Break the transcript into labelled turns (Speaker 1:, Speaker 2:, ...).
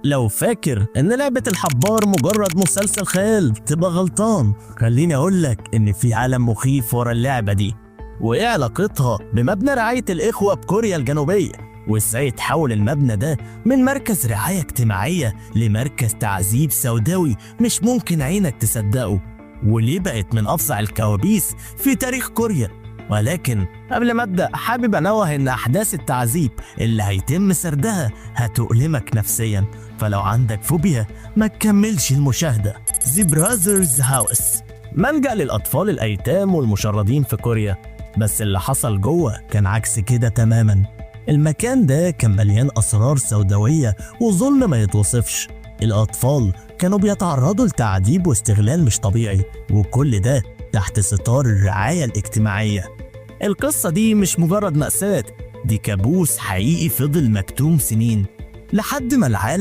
Speaker 1: لو فاكر ان لعبة الحبار مجرد مسلسل خيال تبقى غلطان. خليني اقولك ان في عالم مخيف ورا اللعبة دي، وايه علاقتها بمبنى رعاية الاخوة بكوريا الجنوبية، وازاي تحول المبنى ده من مركز رعاية اجتماعية لمركز تعذيب سوداوي مش ممكن عينك تصدقه، وليه بقت من افظع الكوابيس في تاريخ كوريا. ولكن قبل ما ابدا حابب انوه ان احداث التعذيب اللي هيتم سردها هتؤلمك نفسيا، فلو عندك فوبيا ما تكملش المشاهدة. The Brothers House، ملجأ للأطفال الأيتام والمشردين في كوريا، بس اللي حصل جوه كان عكس كده تماما. المكان ده كان مليان أسرار سوداوية وظلم ما يتوصفش. الأطفال كانوا بيتعرضوا لتعذيب واستغلال مش طبيعي، وكل ده تحت ستار الرعاية الاجتماعية. القصة دي مش مجرد مأساة، دي كابوس حقيقي فضل مكتوم سنين لحد ما العالم